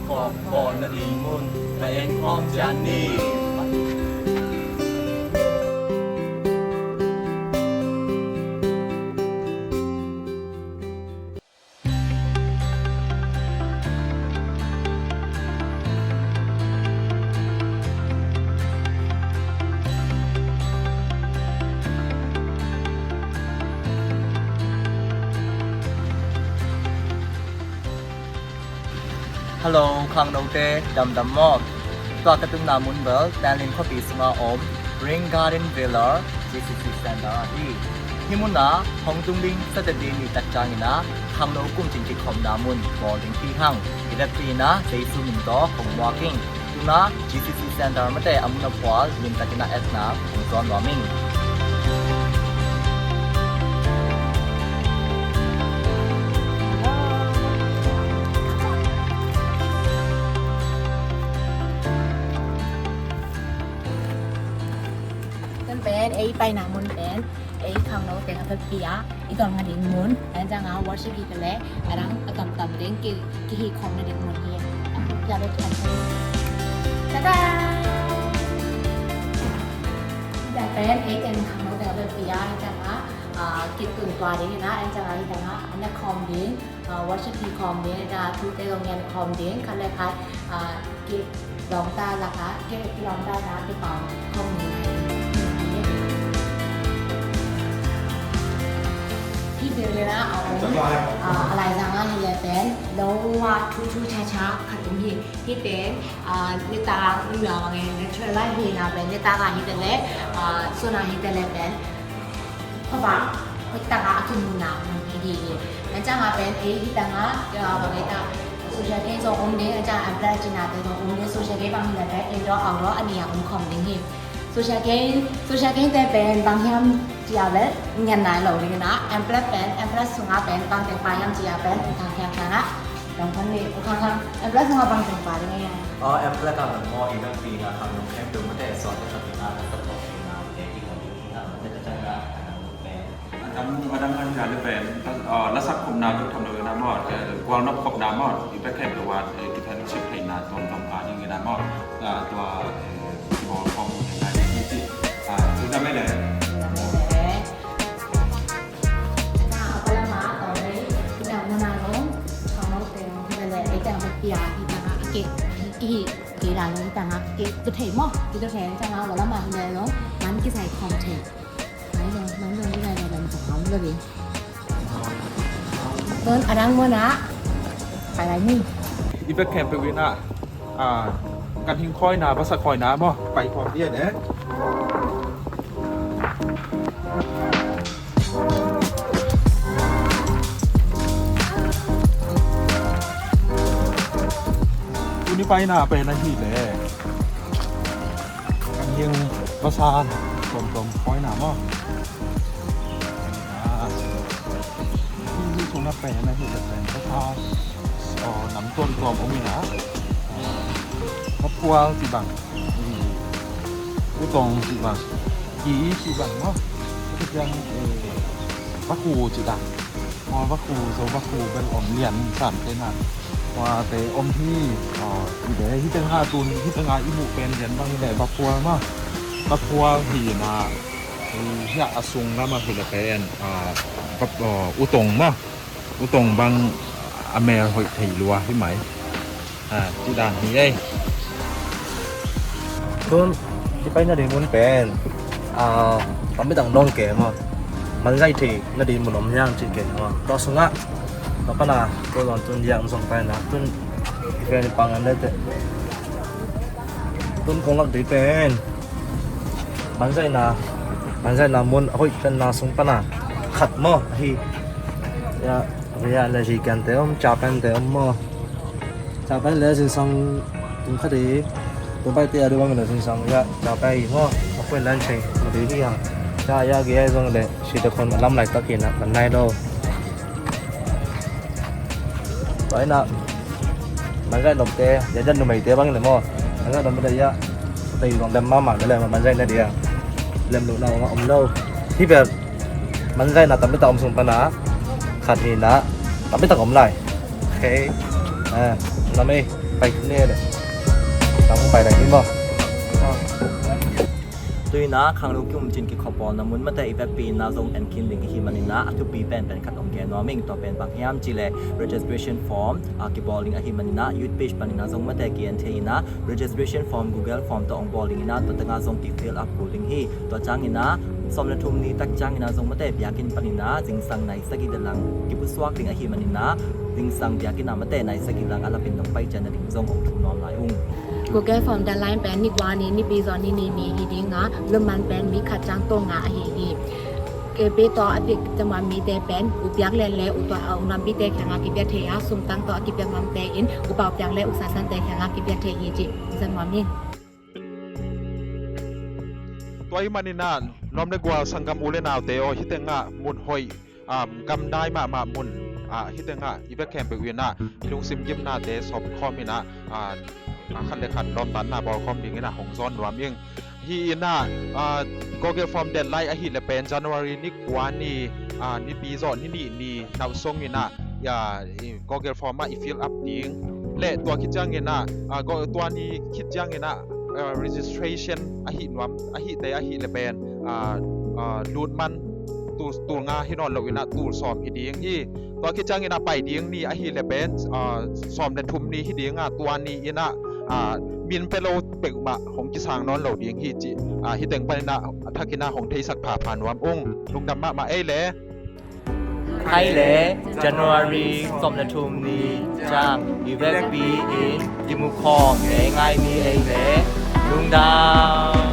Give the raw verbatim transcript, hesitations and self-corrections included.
Khawm bawl nading mun va en khawm ciat ni. Hello, khangnote, damdam maw? Tua ka tunna mun bel Tanglin khuapi sunga om Rain Garden Villa G C C Center ahi. Hih munah hong tung ding Saturday ni tak ciangin ah khangno kumcin kikhopna mun bawl ding hi hang. I vekpi in ah Jesu min tawh hong muak ing. Tuna G C C Center mate a mun a phual limtakin a etna hong zawn nuam ing. Pen ei paina mun pen ei khangno teng a vekpi a i tolnga ding mun, a en cianga worship hi tele, a dang a tamtam ding ki, kihih khawmna ding mun hi. Pia lo tuan. Tada! Pen ei teng khangno teng a vekpi a, a en cianga, ah, kitun tua ding hi na, a en cianga hi cianga a na khawm ding, ah, worship hi khawm ding, a en cianga tute zong ngen khawm ding, khat le khat, ah, ki lawngta lakah, ki, ki lawngta na, ki pau khawm ni. Hih bil na a om, ah, a laizang a hi le pen, lo wa thu thu cha cha khat um hi. Hih pen, ah, nitak a um ya bang e, natural a hi na pen, nitak a hi te le, ah, sun a hi te le pen. Khuavak hoih taka a kimu nak mun hi hi. An cianga pen ei hi tanga, a, bang ei ta, social gain zong om ding, an cianga amplat cinate zong om ding, social gain bang hi na pen indoor outdoor a nih a om khawm ding hi. Social gain, social gain te pen bang hiam cia pen ngen nai lo ding na, amplat pen, amplat sunga pen bang teng pa hiam cia pen, u khang hiam cianga. Dong pan ni, u khang khang, amplat sunga bang teng pa ding hiam. Oh, amplat a bang maw i bang pi na khang dong khang dong mate suan te khang na, na ta pok na, te i khang ding na, na ta cianga. A dang, a dang a hi a le pen, ah, lasak khopna tuk tham lo na maw, eh, gualnop khopna maw, i bek khen lo a, eh, kithen sip theihna tuamtuam a ding na maw, ah, tua, eh, kibawl khawm theihna ding hi ci. Ah, tua dam e le. Tun a dang munah pai lai ni. I bek khempeuh in ah, ah, kan hing khawina, basak khawina maw, pai khawm ding a ne. Tuni paina pen ahih leh kan hing basa tuamtuam khawina maw. Ah, hih, hih sung na pen ahih leh pen basa, aw, nam tuamtuam om in ah. Mapual cih bang, i, utong cih bang, ki cih bang maw. Tua ciang, eh, vaku cih bang. Aw, vaku, Zo vaku bel om lian san te na. Aw, te om hi, aw, i de, hih teng ah tun, hih teng ah i muh pen lian bang i de, vapual maw. Vapual hi na, i, hiah a sung lam ah hi le pen, ah, vap-, aw, utong maw. Utong bang a mel hoih thei lua hi mai. Ah, cih dan hi ei. Tun, i pai nading mun pen, ah, tampi tak dong kei maw. Manzai thei nading mun om hiam cih kei maw. Tua sungah, tua pana, tua zong tun yang zong pai na, tun i pen i pang an le te. Tun kong lak ding pen. Manzaihna, manzaihna mun a hoih penna sung pana khat maw ahi. Ya, ya le hi kian te om, Japan te om maw. Japan le sinsang tung khat hi. Tung pai te a ding bang le sinsang ya, Japan hi maw. A hoih lan thei, ma ding hi hang. Ya, ya, gei zong le, si te khon lam lai tak hi na, man nai lo. Tua hi na, manzaih nopte, ya jan numeite bang le maw. Manzaih nopte ya, tei zong lem mahmah le lem manzaih na dia. Lem lo na om, om lo. Hi bel, manzaih na tampi tak om sung pana, khat hi na, tampi tak om lai. Okay. Ah, na mei. Pai ne le. Tang pai lai ni maw. Tuina khanglung kiumcin kikhop bawlna mun mate i vekpi inah zong en khin ding ihi maninah a thupi penpen khat ong gen nuam ing. Tua pen bang hiam cih leh registration form a kibawl ding ahi maninah youth page paninah zong mate ki-en thei inah registration form Google form tawh ong bawl ding inah tua tengah zong ki fill up kul ding hi. Tua cianginah sawm le thum ni tak cianginah zong mate biakinn paninah zingsang nai sagih le lang kipusuak ding ahi maninah zingsang biakinn ah mate nai sagih lang a lapin dong pai cian nading zong ong thu nuam lai ung. Google form deadline pen ni kua ni, Nipi zawh ni nih ni hi dinga, lungman pen May khat ciang tul nga ahi hi. Kei pi tawh a piak ciang mite pen u piak le le u tua a u nuampite kiangah kipiak thei a, sumtang tawh a kipiak nuamte in u pau piak le u saisante kiangah kipiak thei hi cih zan nuam hi. Tua ahih maninah nuam le gual sanggam u le naute aw, hih tengah mun hoih, um, gamdai mahmah mun, ah, hih tengah i bek khempeuh inah i lungsim gimnate sawp khawm inah, ah, ah, khat le khat lawmtatna bawl khawm ding inah hong zawn nuam ing. Hih inah, ah, Google form deadline ahih le pen January ni kua ni, ah, Nipi zawh ni nih ni nau sung inah, ah, i Google form ah i fill up ding le tua khit cianginah, ah, go-, tua ni khit cianginah, ah, registration ahih nuam ahihte ahih le pen, ah, ah, lutman tul, tul nga hi nawn lo inah tul sawm hi ding hi. Tua khit cianginah pai ding ni ahih le pen, ah, sawm le thum ni hi dinga, tua ni inah, ah, min pia lo peuhmah hong kisang nawn lo ding hi cih, ah, hih teng paninah a thak inah hong theisak phapha nuam ung. Lungdam mahmah ei le. Hai le, January sawm le thum ni ciang i vekpi in kimu khawm ei ngai ni ei le. Lungdam.